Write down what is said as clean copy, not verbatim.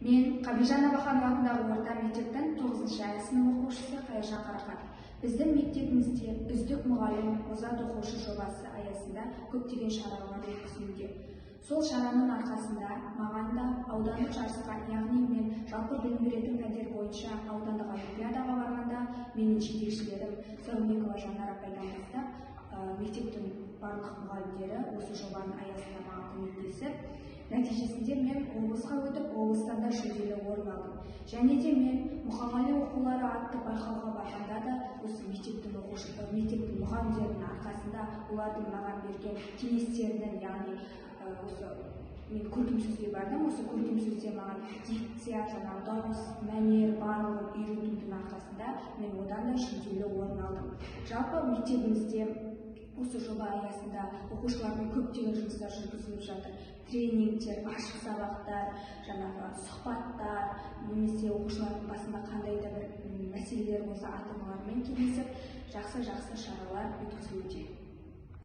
Мен Қабижан Абаханов атындағы орта мектептің 9-шы А сынып оқушысы Қайыржан Қарақат. Біздің мектебімізде «Үздік мұғалім, озат оқушы» жобасы аясында көптеген шаралар өткізілуде. Сол шараның арқасында маған да аудандық жарысқа, яғни мен жалпы білім беретін пәндер бойынша аудандық олимпиадаға барғанда, менің жетекшілерім Сәулмекова Жанар апайдан бастап мектептің барлық мұғалімдері осы жобаның аясында маған көмектесіп, нәтижесінде мен облысқа өтіп, облыстан да жүлделі орын алдым. Және де мен «Мұқағали оқулары» атты байқауға барғанда да осы мектептің оқушы, мектептің мұғалімдерінің арқасында, олардың маған берген кеңестерінің, яғни осы мен көркем сөзге бардым, осы көркем сөзде маған дикция, жаңағы дауыс, мәнер, барлығын үйретудің арқасында мен одан да жүлделі орын алдым. Жалпы мектебімізде осы жоба аясында оқушылармен көптеген жұмыстар жүргізіліп жатыр: тренингтер, ашық сабақтар, жаңағы сұхбаттар немесе оқушылардың басында қандай да бір мәселелер болса, ата аналармен кеңесіп, жақсы жақсы шаралар өткізілуде.